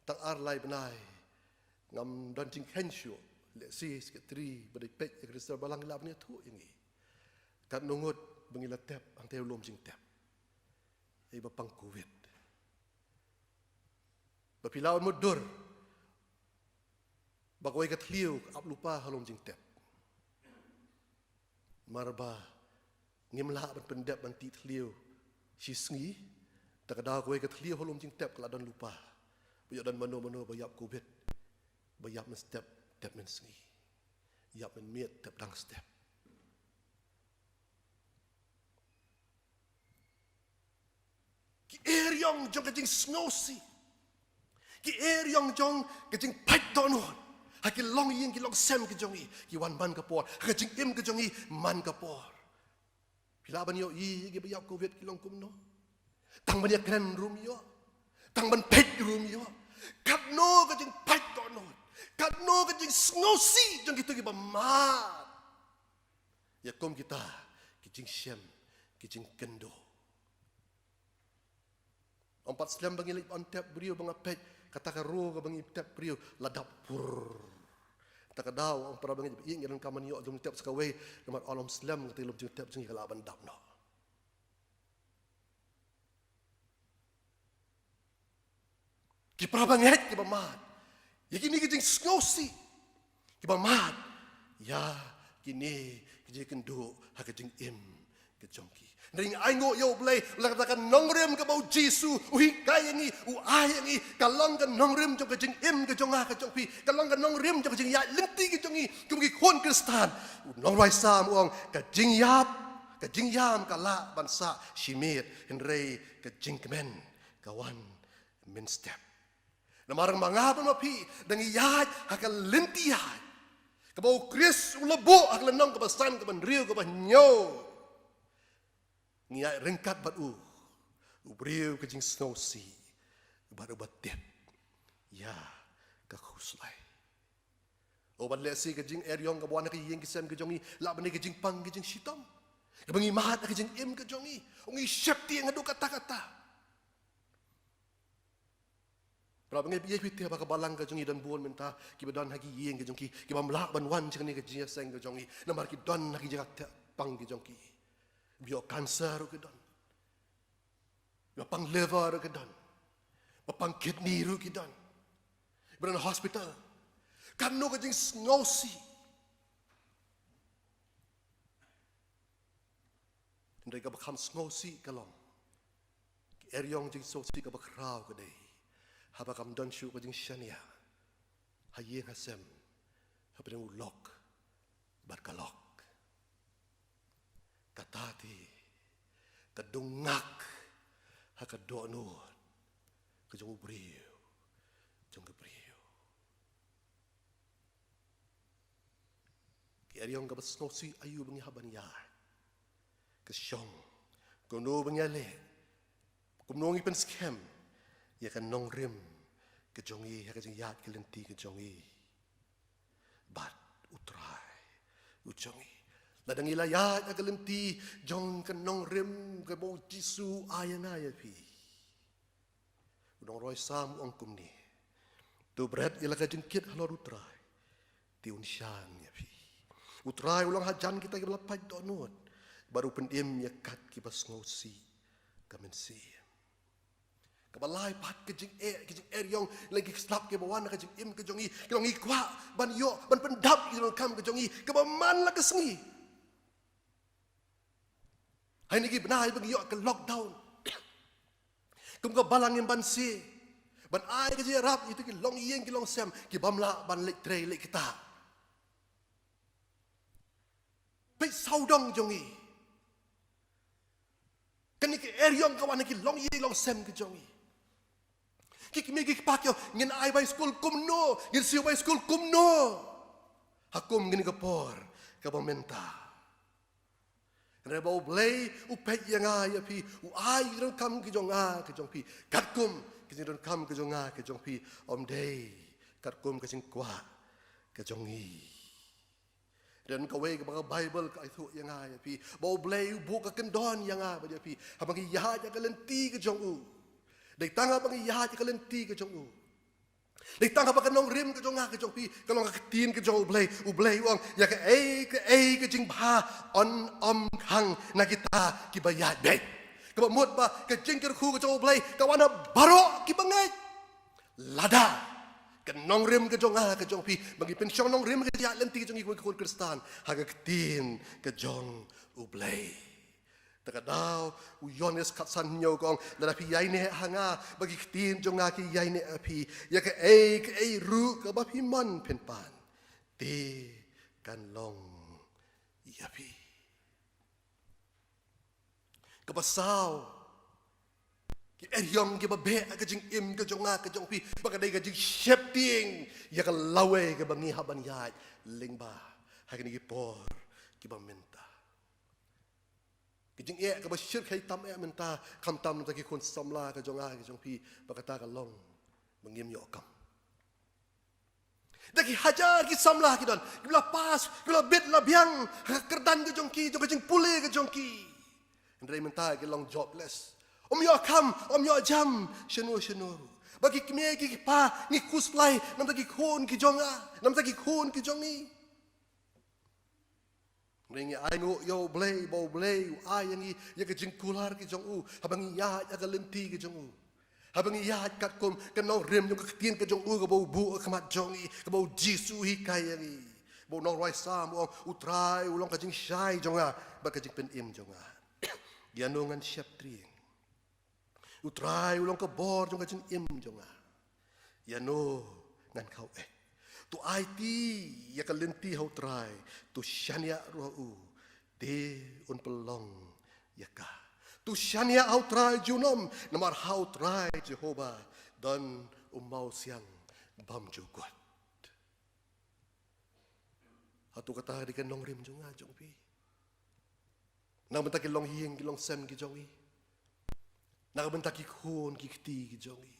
tang ar lai bnai, ngam don jingkheiñ shuh. Lehse secretary ba dei peit ïa ka register balang lah ban ïathuh ïa ngi katno ngut ba ngi la tep hangtei ha lum jingtep, ïa ba pang covid. Ba phi lah ban mutdur ba kawei ka thliew ka ap lypa ha lum jingtep. Namar ba ngim lah ban pyndep ban tih thliew shi sngi, te ka daw kawei ka thliew ha lum jingtep ka la don lypa. Ba ïoh don mano mano ba ïap covid, ba ïap mynstep tep mynsngi, ïap mynmiet tep dang step. Ki eriong jong ka jingsngewsih, ki eriong jong ka jingpait dohnud ha ki longïing ki longsem ki jong ngi, ki wan man ka por, ha ka jingim ka jong ngi man ka por. Phi lah ban ïohi ïa kiba ïap covid ki long kumno? Tang ban ïakren ruh ym ïoh, tang ban peit ruh ym ïoh. Katno ka jingpait dohnud, katno ka jingsngewsih jong kito kiba mad ïa kum kita ki jingshem, ki jingkynduh. Ym pat slem ba ngi leit ban tep briew, ba nga peit kata ka row kaba ngi tep briew la dap pur. Te ka daw ong para bangeit, ïa ngi donkam ban ïoh jingtep sa kawei, namar ym slem kata ka lum jingtep jong ngi ka lah ban dap noh. Ki para bangeit kiba mad, ïa kine ki jingsngewsih, kiba mad ïa kine ki jingkynduh ha ka jingim ka jong ki. Hynrei ngi ainguh ïa U Blei, la kata ka nongrim kaba U Jisu u hikai ïa ngi, u ai ïa ngi, ka long ka nongrim jong ka jingim ka jong nga ka jong phi, ka long ka nongrim jong ka jingïaid lynti ka jong ngi kum ki khun Khristan. U nongrwai Salm u ong, ka jingïap, ka jingïam ka lah ban sah shi miet, hynrei ka jingkmen ka wan mynstep. Namar ma nga bad ma phi dang ïaid ha ka lynti ïaid kaba U Khrist u la buh ha ka lynnong kaba san, kaba hynriew, kaba hynñiew. Ngi ïaid ryngkat bad u, u briew ka jingsngewsih bad uba tip ïa ka khuslai. O, bad lehse ka jingeriong kaba wan ha ka ïing ka sem ka jong ngi lah ban dei ka jingpang ka jingshitom, kaba ngi mad ha ka jingim ka jong ngi, o, ngi sheptieng haduh katta katta. Ba ngi ïa phi te ba ka balang ka jong ngi don bun mynta kiba don ha ki ïing ka jong ki, ki bym lah ban wan sha kane ka jingïaseng ka jong ngi namar ki don ha ki jaka teh pang ki jong ki. Ba ïoh cancer ruh ki don, ba pang liver ruh ki don, ba pang kidney ruh ki don, ba don hospital. Katno ka jingsngewsih. Hynrei kaba kham sngewsih ka long, ka eriong jingsngewsih kaba khraw ka dei haba kam don shuh ka jingshaniah ha ïing ha sem hapdeng u lok bad ka lok. Kata te ka dung ngak ha ka dohnud ka jong u briew, jong ka briew. Ka eriong kaba sngewsih aïu ba ngi hap ban ïaid, ka shong, kumno ba ngi ïaleh, kumno ngi pynskhem ïa ka nongrim ka jong ngi ha ka jingïaid ka lynti ka jong ngi bad U Trai u jong ngi. Lada ngi la ïaid ha ka lynti jong ka nongrim kaba U Jisu u ai ïa nga ïa phi, u nongrwai Salm u ong kumne: To bret ïa la ka jingkit halor U Trai, te un shang ïa phi. U Trai u long hajan kita kiba la pait dohnud, bad u pynim ïa kat kiba sngewsih ka mynsiem. Kaba lai pat ka jingeh, ka jingeriong lane ki slap kiba wan ha ka jingim ka jong ngi, ki long ngi kwah ban ïoh, ban pyndap ïa ka jingdonkam ka jong ngi kaba man la ka sngi. Ha kine ki bnai ba ngi ïoh ka lockdown, kum ka balang ngim banse ban ai ka jingïarap ïa ki longïing ki longsem, ki bym lah ban leit trei leit ktah. Peit sawdong jong ngi, kane ka eriong ka wan ha ki longïing longsem ka jong ngi. Ki kmie ki kpa ki ong, ngin ai bai skul kumno, ngin siew bai skul kumno ha kum kane ka por kaba mynta. Hynrei ba U Blei u peit ïa nga ïa phi, u ai ka jingdonkam ka jong nga ka jong phi katkum ka jingdonkam ka jong nga ka jong phi, ym dei katkum ka jingkwah ka jong ngi. Don kawei kaba ka Baibl ka ïathuh ïa nga ïa phi, ba U Blei u buh ka kyndon ïa nga bad ïa phi haba ngi ïaid ha ka lynti ka jong u. Dei tang haba ngi ïaid ha ka lynti ka jong u, dei tang haba ka nongrim ka jong nga ka jong phi ka long ka ktien ka jong U Blei. U Blei u ong, ïa kaei kaei ka jingbha yn ym khang na kita kiba ïaid beit. Kaba mut ba ka jingkyrkhu ka jong U Blei ka wan ha baroh kiba ngeit. Lada ka nongrim ka jong nga ka jong phi, ba ngi pynshong nongrim ha ka jingïaid lynti ka jong ngi kum ki khun Khristan ha ka ktien ka jong U Blei. Te ka daw u Ïoannis khatsan hynñiew ka ong, lada phi ïaineh ha nga bad ki ktien jong nga ki ïaineh ha phi, ïa kaei kaei ruh kaba phi mon phin pan, te kan long ïa phi. Kaba saw, ki eriong kiba beh ha ka jingim ka jong nga ka jong phi, ba ka dei ka jingsheptieng ïa ka lawei kaba ngi hap ban ïaid lyngba ha kine ki por kiba mynta. Ka jingeh kaba shyrkhei tam eh mynta, khamtam na bynta ki khun samla ka jong nga ka jong phi, ba kata ka long ba ngim ïoh kam. Da ki hajar ki samla ki don, ki la pass, ki la bit la biang ha ka kyrdan ka jong ki, jong ka jingpule ka jong ki. Hynrei mynta ki long jobless, ym ïoh kam, ym ïoh jam shano shano ruh. Ba ki kmie ki kpa ngi khuslai na bynta ki khun ki jong nga, na bynta ki khun ki jong ngi. Hynrei ngi ainguh ïa U Blei, ba U Blei u ai ïa ngi ïa ka jingkular ka jong u haba ngi ïaid ha ka lynti ka jong u, haba ngi ïaid katkum ka nongrim jong ka ktien ka jong u kaba u buh ha khmat jong ngi, kaba U Jisu u hikai ïa ngi. Ba u nongrwai Salm u ong, U Trai u long ka jingshai jong nga bad ka jingpynim jong nga, ïano ngan sheptieng? U Trai u long ka bor jong ka jingim jong nga, ïano ngan khaw eh? To aiti ïa ka lynti ha U Trai, to shaniah ruh ha u, te un pynlong ïa ka. To shaniah ha U Trai junom, namar ha U Trai Jehobah don u mawsiang bymjukut. Hato kata ka dei ka nongrim jong nga jong phi na ka bynta ki longïing ki longsem ki jong ngi, na ka bynta ki khun ki kti ki jong ngi?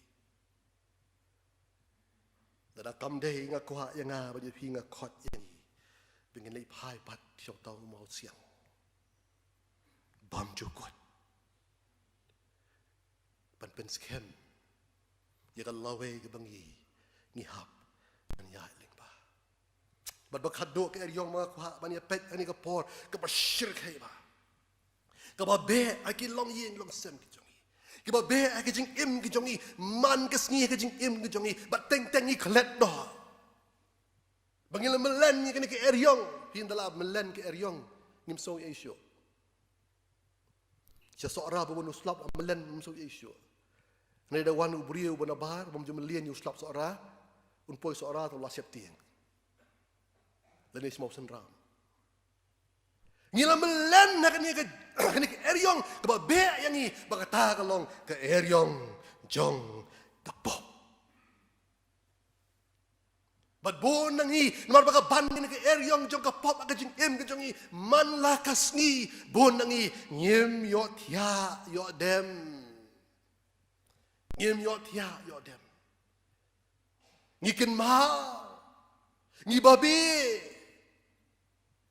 Lada kam dei, nga kwah ïa nga bad ïa phi, nga khot ïa ngi ba ngin leit phai pat sha uta u mawsiang bymjukut ban pynskhem ïa ka lawei kaba ngi, ngi hap ban ïaid lyngba. Bad ba khadduh ka eriong ma nga kwah ban ïa peit ha kane ka por kaba shyrkhei bha, kaba beh ha ki longïing longsem ki jong ngi, kaba beh ha ki jingim ki jong ngi, man ka sngi ha ki jingim ki jong ngi, bad teng teng ngi klet noh. Ba ngi la mlien ïa kane ka eriong, phi, ynda la mlien ka eriong, ngim sngew ei shuh. Sha Sohra ba wan u slap la mlien, ngim sngew ei shuh. Hynrei da wan u briew ba nabar, bym ju mlien ïa u slap Sohra, un poi Sohra, te u la sheptieng. Lane sha Mawsynram. Ngi la mlien ha kane ka, kane ka eriong kaba beh ïa ngi, ba kata ka long ka eriong jong ka pop. Bad bun na ngi, namar ba ka ban kane ka eriong jong ka pop ha ka jingim ka jong ngi man la ka sngi, bun na ngi ngim ïohthiah ïoh dem. Ngim ïohthiah ïoh dem. Ngi kynmaw, ngi babe.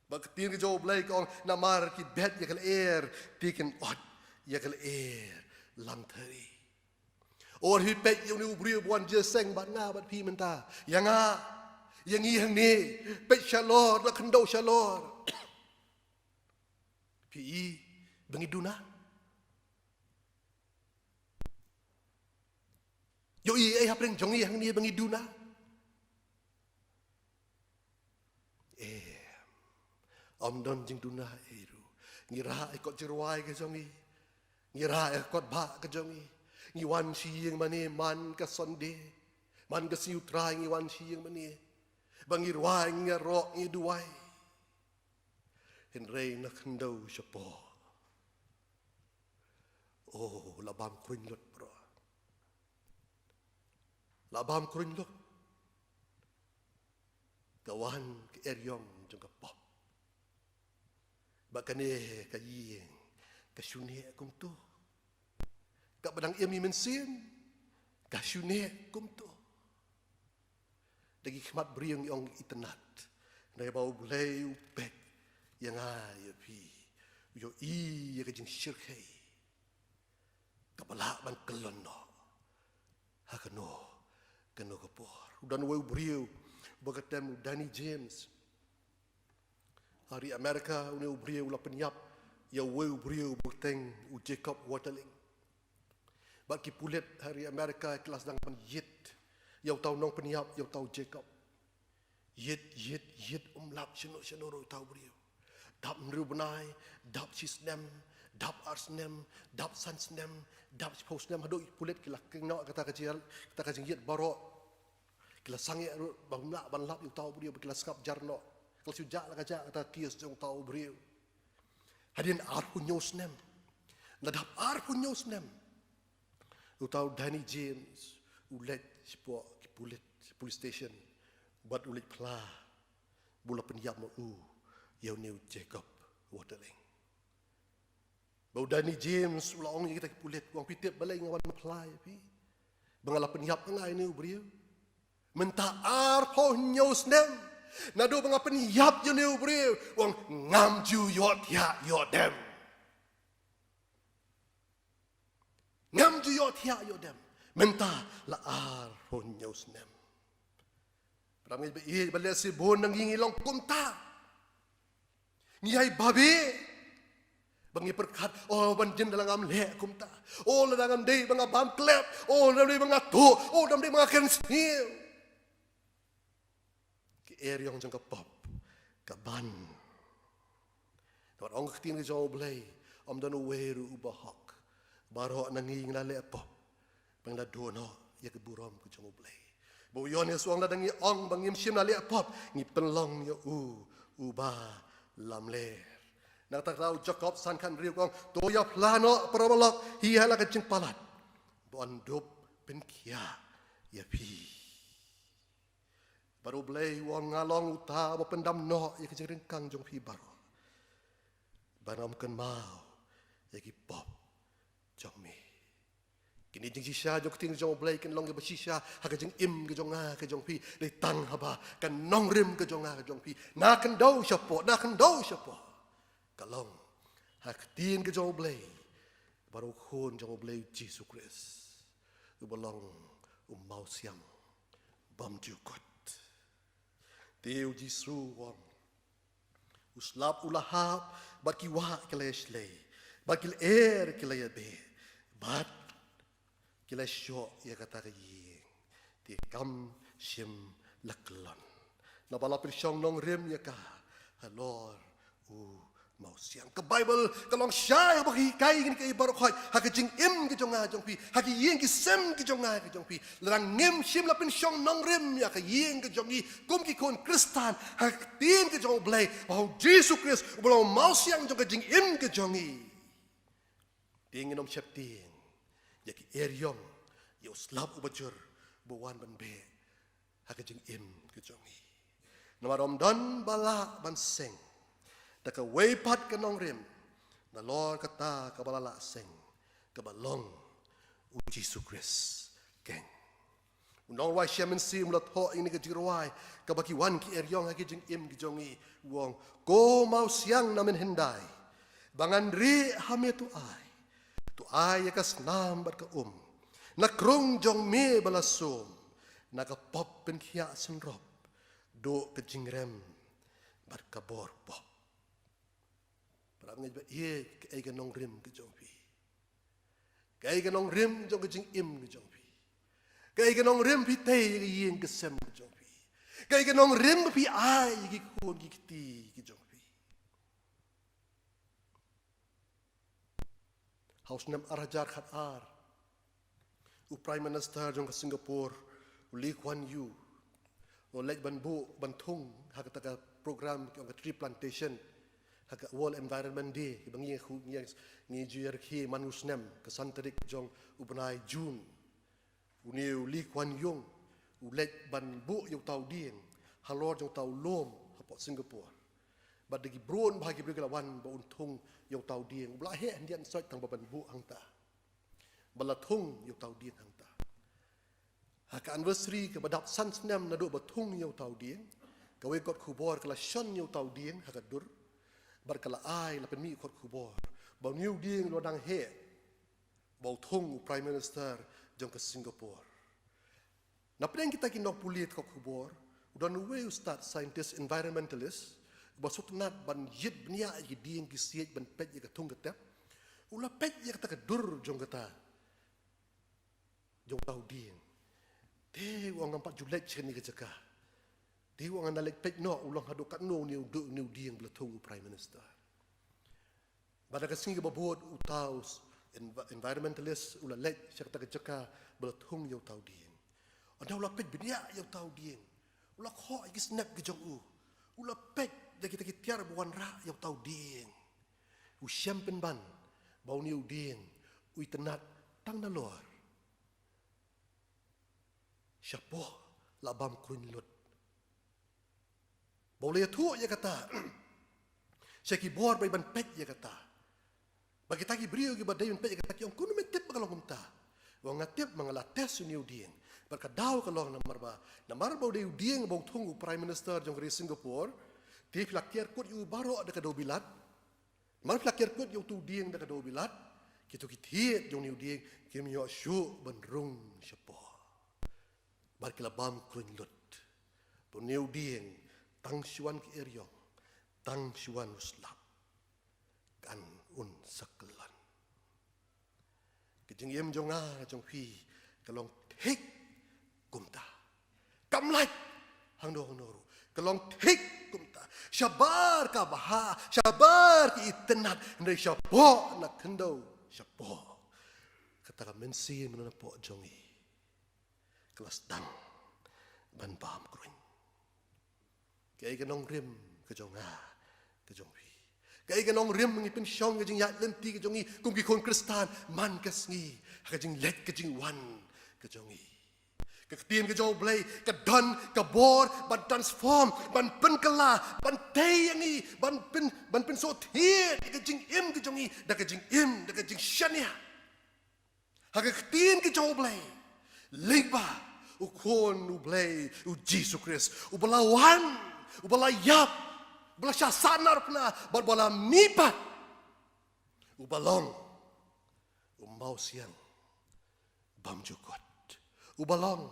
Ba ka ktien ka jong U Blei ka ong, namar ki bet ïa ka lyer, te kin ot ïa ka lyer langthari. Or hi, peit ïa une u briew ba wan jingïaseng bad nga bad phi mynta. Ïa nga, ïa ngi hangne, peit shalor, la khyndew shalor. Phi i ba ngi duna? Ïohi ei hapdeng jong ngi hangne ba ngi duna? Em, ym don jingduna ei ruh. Ngi rah ïa kot jingrwai ka jong ngi. Ngi rah ïa kot bah ka jong ngi. Ngi wan sha ïing mane man ka Sunday, man ka sngi U Trai ngi wan sha ïing mane. Ba ngi rwai, ngi ïaroh, ngi duwai. Hynrei na khyndew shapoh, oh, la bam khruin lut, bro. La bam khruin lut. Ka wan ka eriong jong ka pop. Ba kane ka ïing ka shu neh kumto. Kaba dang im i mynsiem ka shu neh kumto. Da ki khmat briew ngi ong itynnad. Hynrei ba U Blei u peit ïa nga ïa phi, u ïohi ïa ka jingshyrkhei kaba lah ban kyllon noh ha kano kano ka por. U don uwei u briew ba kyrteng u Danny James. Ha ri America, une u briew u la pynïap ïa uwei u briew ba kyrteng u Jacob Waterling. Bad ki pulit ha ri America ki la sdang ban ïit ïa uta u nongpynïap, ïa uta u Jacob. Ïit, ïit, ïit, um lap shano shano ruh uta u briew. Dap hynriew bnai, dap shi snem, dap ar snem, dap san snem, dap shiphew snem, haduh ki pulit ki la kynnoh kata ka jingïit, kata ka jingïit baroh. Ki la sangeh ruh ba ym lah ban lap ïa uta u briew, ba ki la sngap jar noh. Ki la shu jah la ka jah kata ka case jong uta u briew. Hadien arphew hynñiew snem, la dap arphew hynñiew snem, uta u Danny James u leit shapoh ki pulit, police station, bad u leit phla ba u la pynïap ma u ïa une u Jacob Waterling. Ba u Danny James u la ong ïa kita ki pulit, u ong, phi tip balei nga wan phla ïa phi ba nga la pynïap ïa une u briew? Mynta arphew hynñiew snem naduh ba nga pynïap ïa une u briew, u ong, ngam ju ïohthiah ïoh dem. Ngam ju ïohthiah ïoh dem. Mynta la arphew hynñiew snem. Para bangeit ba ïeit, ba lehse bun na ngi ngi long kumta. Ngi ïai babe. Ba ngi pyrkhat, oh, ban jin da la ngam leh kumta. Oh, lada ngam dei ba nga bam klep. Oh, lada ngam dei ba nga tuh. Oh, lada ngam dei ba nga kren sniew. Ka eriong jong ka pop ka ban. Namar ong ka ktien ka jong U Blei, ym don uwei ruh uba hok. Baroh na ngi ngi la leh pop, ba ngi la duh noh ïa ka burom ka jong U Blei. Ba u Ïoannis u ong, lada ngi ong ba ngim shym la leh pop, ngi pynlong ïa u uba lamler. Na kata ka daw u Jakob san khathynriew u ong, to ïa phla noh para balok, hi ha la ka jingpalat, ba yn dup pynkhiah ïa phi. Bad U Blei u ong, nga long uta uba pyndam noh ïa ka jingryngkang jong phi baroh, ba ngam kynmaw ïa ki pop jong me. Kine jingshisha jong ka ktien jong U Blei kin long kiba shisha ha ka jingim ka jong nga ka jong phi. Dei tang haba ka nongrim ka jong nga ka jong phi, na khyndew shapoh, na khyndew shapoh, ka long ha ka ktien ka jong U Blei bad U Khun jong U Blei U Jisu Khrist, uba long U mawsiang bymjukut. Te u Jisu u ong, u slap u la hap, bad ki wah ki la ïashlei, bad ki lyer ki la ïabeh, bad ki la shoh ïa kata ka ïing. Te kam shym la kyllon. Naba la pynshong nongrim ïa ka halor u mawsiang. Ka Baibl ka long shai ba ka hikai ïa kine kiei baroh khoit ha ka jingim ka jong nga jong phi, ha ki ïing ki sem ki jong nga ki jong phi. Lada ngim shym la pynshong nongrim ïa ka ïing ka jong ngi kum ki khun Khristan ha ka ktien ka jong U Blei, ba U Jisu Khrist uba long u mawsiang jong ka jingim ka jong ngi, te ngin ym sheptieng ïa ki eriong, ïa u slap uba jur uba wan ban beh ha ka jingim ka jong ngi. Namar ym don ba lah ban seng da kawei pat ka nongrim nalor kata kaba la lah seng, kaba long U Jisu Khrist keiñ. U nongrwai shimet mynsiem u la thoh ïa kane ka jingrwai kaba ki wan ki eriong ha ka jingim ka jong ngi, u ong, Ko mawsiang, na men hyndai ba ngan rieh ha me, to ai, to ai ïa ka snam bad ka um na krung jong me ba la sum, na ka pop pynkhiah synrop, duh ka jingrem bad ka bor pop. Para ngeit ba ïeit, kaei ka nongrim ka jong phi? Kaei ka nongrim jong ka jingim ka jong phi? Kaei ka nongrim phi tei ïa ka ïing ka sem ka jong phi? Kaei ka nongrim ba phi ai ïa ki khun ki kti ki jong phi? Ha u snem ar hajar khat ar, u Prime Minister jong ka Singapore, u Lee Kuan Yew, u leit ban buh, ban thung ha kata ka program ki ong ka tree plantation, ha ka World Environment Day, kaba ngi, ngi, ngi ju ïa rakhe man u snem, ka san tarik jong u bnai June. Une u Lee Kuan Yew u leit ban buh ïa uta u dieng halor jong uta u lum hapoh Singapore. Bad da ki bun bha ki briew ki la wan ba un thung ïa uta u dieng. U ba la heh hyndiat hynsoit tang ba ban buh hangta, ba la thung ïa uta u dieng hangta. Ha ka anniversary kaba dap san snem naduh ba thung ïa uta u dieng, kawei ka kot khubor ka la shon ïa uta u dieng ha ka dur, bad ka la ai, la pynmih kot khubor ba une u dieng u la dang heh ba u thung u Prime Minister jong ka Singapore. Na pdeng kita ki nongpule kot khubor, u don uwei u stad scientist environmentalist uba sngewtynnat ban ïit bniah ïa ki dieng ki siej ban peit ïa ka thung ka tep. U la peit ïa kata ka dur jong kata, jong uta u dieng. Te u ong, ngam pat ju leit sha kane ka jaka. Te u ong, ngan da leit peit noh u long haduh katno une u, une u dieng ba la thung u Prime Minister. Bad ha ka sngi kaba bud uta u s-, env-, environmentalist u la leit sha kata ka jaka ba la thung ïa uta u dieng. Ynda u la peit bniah ïa uta u dieng, u la khoh ïa ki snep ki jong u. U la peit da kita ki tiar ba wanrah ïa uta u dieng. U shem pynban ba une u dieng u itynnad tang nalor. Shapoh la bam kruiñ lut. Ba u la ïathuh ïa kata sha ki bor ba dei ban peit ïa kata. Ba kita ki briew kiba dei ban peit ïa kata ki ong, kumno me tip ba ka long kumta? U ong, nga tip, namar nga la test une u dieng. Bad ka daw ka long namar ba, namar ba u dei u dieng ba u thung u Prime Minister jong ka ri Singapore, te phi la kiar kut ïa u baroh da ka dewbilat. Namar phi la kiar kut ïa utu u dieng da ka dewbilat, kito ki thied jong une u dieng kim ïoh shuh ban rung shapoh. Bad ki la bam kruiñ lut. Bad une u dieng, tang shu wan ki eriong, tang shu wan u slap, kan un sa kyllon. Ka jingim jong nga jong phi ka long thik kumta. Kam lait hangno hangno ruh, ka long thik kumta. Shabar ka bha, shabar ka itynnad, hynrei shapoh na khyndew shapoh, kata ka mynsiem na poh jong ngi ka la sdang ban bam kruiñ. Kaei ka nongrim ka jong nga, ka jong phi? Kaei ka nongrim ngi pynshong ka jingïaid lynti ka jong ngi kum ki khun Khristan man ka sngi, ha ka jingleit ka jingwan ka jong ngi? Ka ktien ka jong U Blei ka don ka bor ban transform, ban pynkylla, ban tei ïa ngi, ban pyn, ban pynsoh thied ïa ka jingim ka jong ngi da ka jingim, da ka jingshaniah. Ha ka ktien ka jong U Blei, lyngba U Khun U Blei, U Jisu Khrist, uba la wan, uba la ïap, uba la shah sahnarphna, bad uba la mihpat, uba long u mawsiang bymjukut, U Balong,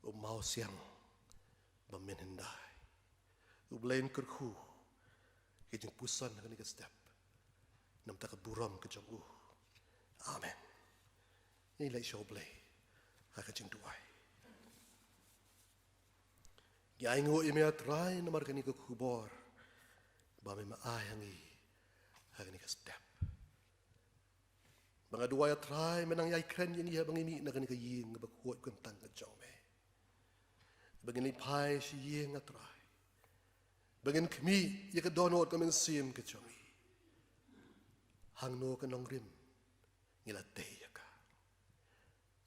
U Mawsiang ba mynhyndai. U Blei un kyrkhu ïa ka jingpuson ha kane ka step, namar ka burom ka jong U. Amen. Ngin ïa leit sha U Blei ha ka jingduwai. Ngi ainguh ïa Me, A Trai, namar kane ka khubor ba Me, Me ai ha ngi ha kane ka step. Ba nga duwai, A Trai, Me nang ïai kren ïa ngi haba ngi mih na kane ka ïing kaba khuid kyntang ka jong Me. Ba ngin leit phai sha ïing, A Trai, ba ngin khmih ïa ka dohnud ka mynsiem ka jong ngi. Hangno ka nongrim ngi la tei ïa ka.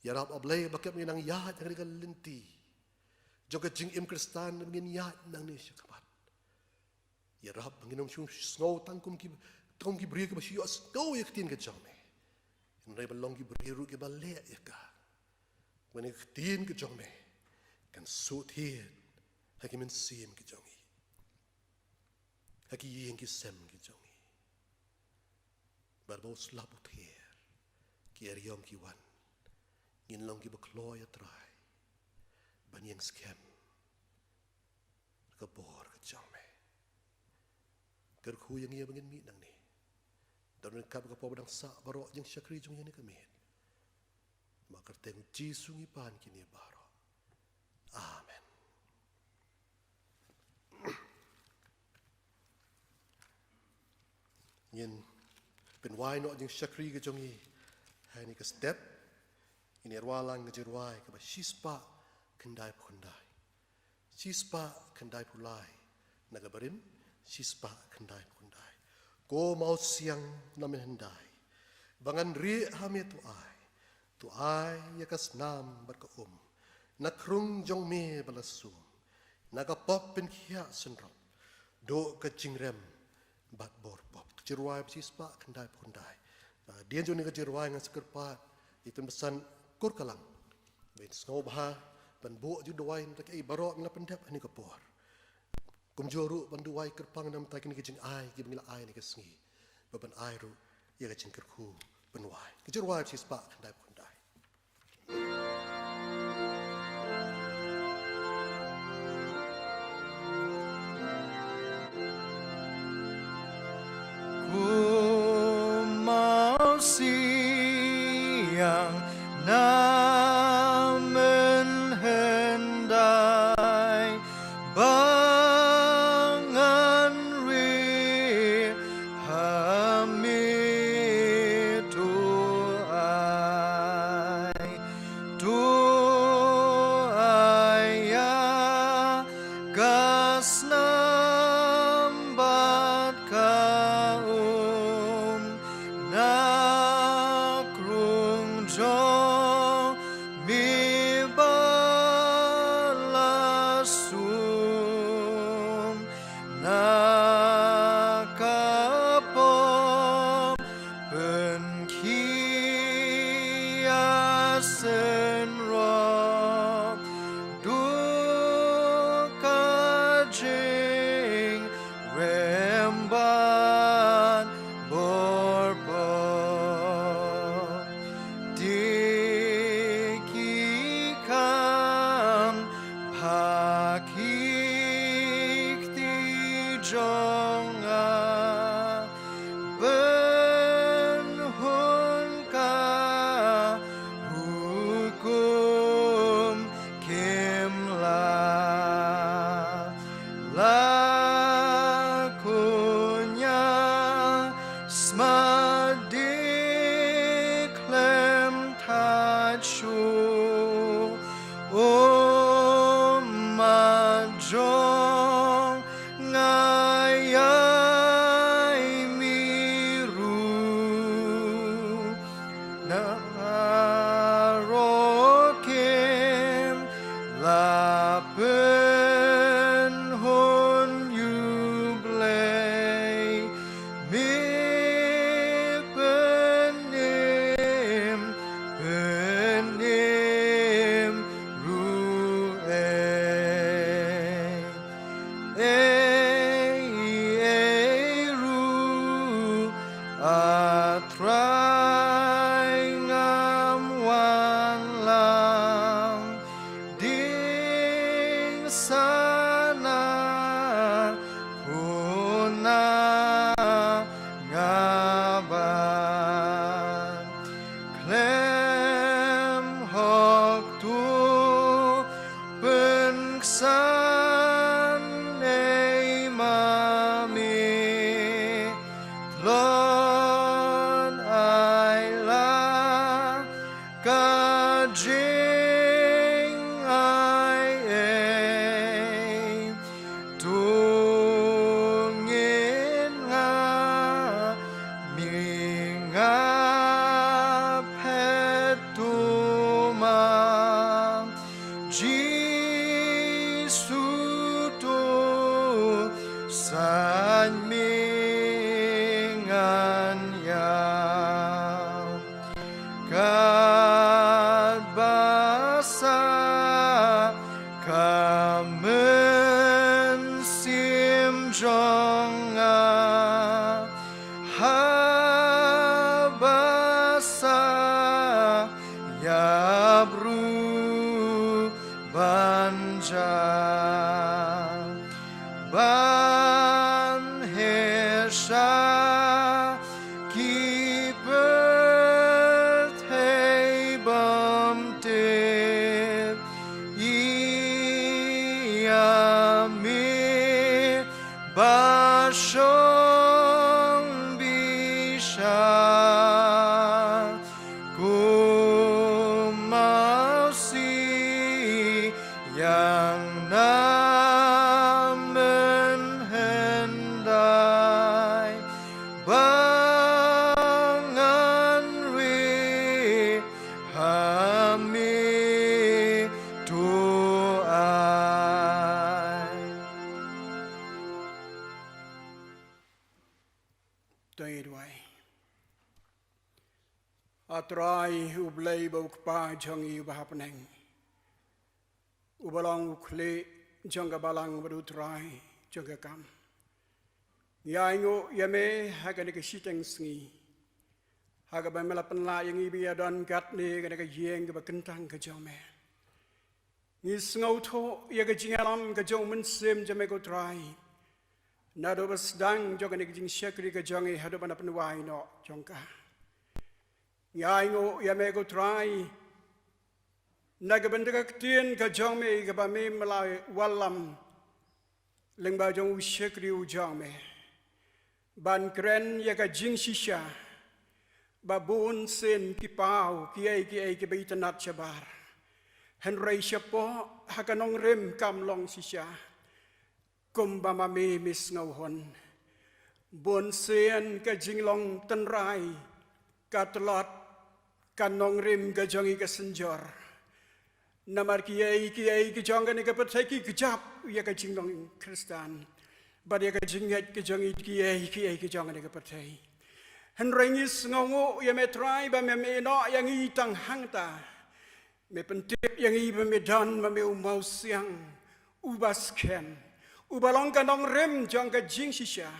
Ïarap, A Blei, ba khlem ngi nang ïaid ha kane ka lynti jong ka jingim Khristan, ngin ïaid nangne shakhmat. Ïarap ba ngin ym shu sngew tang kum ki, tang kum ki briew kiba shu ïohsngew ïa ka ktien ka jong Me, hynrei ban long ki briew ruh kiba leh ïa ka. Ba kane ka ktien ka jong Me kan suk thied ha ki mynsiem ki jong ngi, ha ki ïing ki sem ki jong ngi. Bad ba U Slap U Thiar, ki eriong ki wan, ngin long kiba kloi, A Trai, ban ïeng skhem ka bor ka jong Me. Kyrkhu ïa ngi ba ngin mih nangne, don ryngkat bad ka por ba dang sah baroh jingshakri jong ngi ha kane ka miet. Namar kyrteng U Jisu ngi pan kine baroh. Amen. Ngin pynwai noh jingshakri ka jong ngi ha kane ka step. Ngin ïa rwai lang ka jingrwai kaba shispah khyndaiphew khyndai. Shispah khyndaiphew lai na ka barim, shispah khyndaiphew khyndai. Ko Mawsiang na mynhyndai, ba ngan rieh ha Me, to ai, to ai ïa ka snam bad ka um na krung jong Me ba la sum, na ka pop pynkhiah synrop, duh ka jingrem bad bor pop. Ka jingrwai ba shispah khyndaiphew khyndai. Hadien jong kane ka jingrwai ngan sa kyrpad ïa i Tymmen Basan Kurkalang ban sngewbha ban buh jingduwai na kita kiei baroh ngi la pyndep ha kane ka por. Kumjuh ruh ban duwai kyrpang na ka bynta kine ki jingai kiba ngi la ai ha kane ka sngi, bad ban ai ruh ïa ka jingkyrkhu pynwai. Ka jingrwai ba shispah khyndaiphew khyndai. Ko Mawsiang na mynhyndai, ba ngan rieh ha Me, to ai, to ai ïa ka snam bad ka um na krung jong Me ba la sum, na ka pop pynkhiah synrop, duh ka jingrem bad bor pop. Te ki kam ha ki kti jong nga, pynhun ka hukum khim lah. La kunia smat di khlem thait shuh, ummat jong nga ïa i miru. Na rokim la pynhun ïa u Blei, me pynim, pynim ruh ei. Ei, ei ruh, A Trai, ngam wan lang. Katba sa ka mynsiem jong nga, haba sa ïap ruh ban jah, ban heh sha ki pyrthei bymtip, ïa me ba shong bishar kum Mawsiang na mynhyndai, ba ngan wei ha me to ai. To ngin duwai. A Trai U Blei bad U Kpa jong ngi uba ha bneng, uba long u khlieh jong ka balang bad u trai jong ka kam, ngi ainguh ïa me ha kane ka shiteng sngi, ha kaba me la pynlah ïa ngi ba ïa don katne ha kane ka ïing kaba kyntang ka jong me. Ngi sngewthuh ïa ka jingïalam ka jong u Mynsiem jong me ko Trai, naduh ba sdang jong kane ka jingshakri ka jong ngi haduh ba na pynwai noh jong ka. Ngi ainguh ïa me ko Trai, na ka bynta ka ktien ka jong me kaba me me la wallam lyngba jong u shakri u jong me, ban kren ïa ka jingshisha, ba bun sien ki paw kiei kiei kiba itynnad shabar, hynrei shapoh ha ka nongrim kam long shisha. Kumba ma me me sngewhun, bun sien ka jinglong tynrai ka tlot, ka nongrim ka jong ngi ka synjor. Namar kiei kiei ki jong kane ka pyrthei ki kjap ïa ka jinglong Khristan bad ïa ka jingngeit ka jong ngi kiei kiei ki jong kane ka pyrthei. Hynrei ngi sngewnguh ïa me Trai ba me, me ïehnoh ïa ngi tang hangta. Me pyntip ïa ngi ba me don ma me u Mawsiang uba skhem, uba long ka nongrim jong ka jingshisha,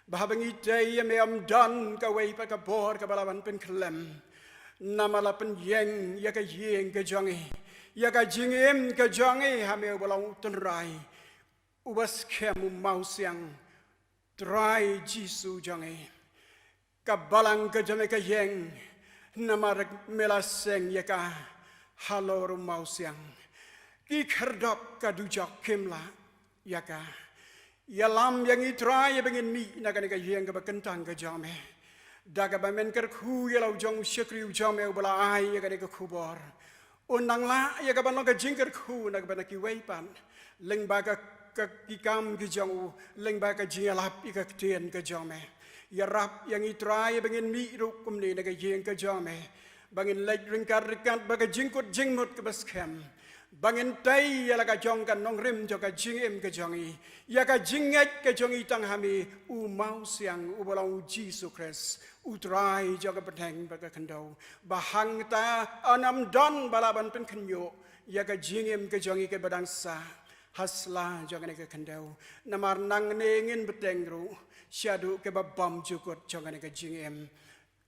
ba haba ngi tei ïa me ym don kawei pat ka bor kaba lah ban pynkhlem. Namar la pynïeng ïa ka ïing ka jong ngi, ïa ka jingim ka jong ngi ha me uba long u tynrai, uba skhem, u Mawsiang, Trai Jisu jong ngi. Ka balang ka jong me ka ïeng, namar me la seng ïa ka halor u Mawsiang. Ki khyrdop ka dujok kim lah ïa ka. Ïalam ïa ngi Trai ïa ba ngin mih na kane ka ïing kaba kyntang ka jong me, da kaba men kyrkhu ïa la u jong u shakri u jong me uba la ai ïa kane ka khubor. Un nang lah ïa ka ban long ka jingkyrkhu na ka ban kiwei pat, lyngba ka, ka ki kam ki jong u, lyngba ka jingïalap ïa ka ktien ka jong me. Ïarap ïa ngi Trai ba ngin mih ruh kumne na ka ïing ka jong me, ba ngin leit ryngkat ryngkat bad ka jingkut jingmut kaba skhem, ba ngin tei ïa la ka jong ka nongrim jong ka jingim ka jong ngi, ïa ka jingngeit ka jong ngi tang ha me u Mawsiang uba long u Jisu Khrist, u Trai jong ka bneng bad ka khyndew. Ba hangta yn ym don ba lah ban pynkhynñiuh ïa ka jingim ka jong ngi kaba dang sah ha sla jong kane ka khyndew. Namar nangne ngin bteng ruh shaduh kaba bymjukut jong kane ka jingim.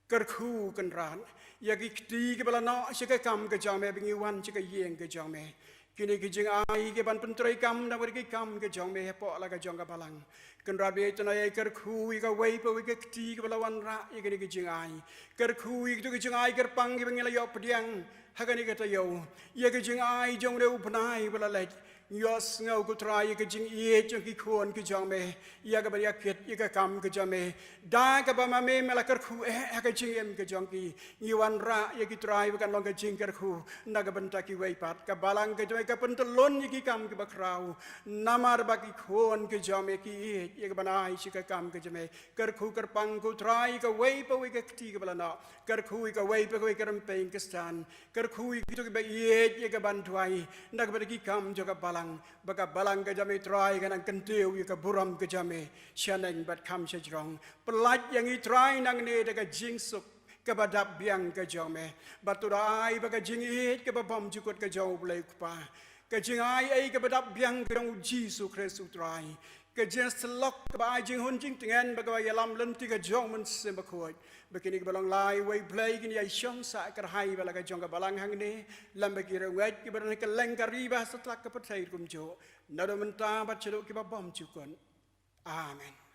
Kyrkhu Kynrad ïa ki kti kiba la noh sha ka kam ka jong me ba ngi wan sha ka ïing ka jong me. Kine ki jingai ki ban pyntreikam na ki kam ka jong me hapoh la ka jong ka balang. Kynrad ba ïa ithuh ïa kyrkhu ïa kawei pa kawei ka kti kaba la wanrah ïa kine ki jingai. Kyrkhu ïa kito ki jingai kyrpang kiba ngi la ïoh pdiang ha kane ka taïew, ïa ki jingai jong une u bnai ba la leit. Ngi ïohsngew ko Trai ïa ka jingïeit jong ki khun ki jong me, ïa kaba ïa kit ïa ka kam ka jong me. Da kaba ma me me la kyrkhu eh ha ka jingim ka jong ki. Ngi wanrah ïa ki Trai ba kan long ka jingkyrkhu na ka bynta kiwei pat. Ka balang ka jong me ka pyntyllun ïa ki kam kiba khraw, namar ba ki khun ki jong me ki ïeit ïa ka ban ai sha ka kam ka jong me. Kyrkhu kyrpang ko Trai ïa kawei pa kawei ka kti kaba la noh. Kyrkhu ïa kawei pa kawei ka rympei Khristan. Kyrkhu ïa kito kiba ïeit ïa ka ban duwai na ka bynta ki kam jong ka balang. Ba ka balang ka jong me Trai ka nang kyntiew ïa ka burom ka jong me shaneng bad kham shajrong. Pyllait ïa ngi Trai nangne da ka jingsuk kaba dap biang ka jong me. Bad to da ai ba ka jingïeit kaba bymjukut ka jong U Blei U Kpa, ka jingai ei kaba dap biang ka jong U Jisu Khrist U Trai, ka jingsyllok kaba ai jinghun jingtngen bad kaba ïalam lynti ka jong U Mynsiem Bakhuid, ba kine kiba long lai wei Blei kin ïai shong sah kyrhai bad la ka jong ka balang hangne, lem bad ki riewngeit kiba don ha kylleng ka ri bad ha satlak ka pyrthei kumjuh, naduh mynta bad shaduh kiba bymjukut. Amen.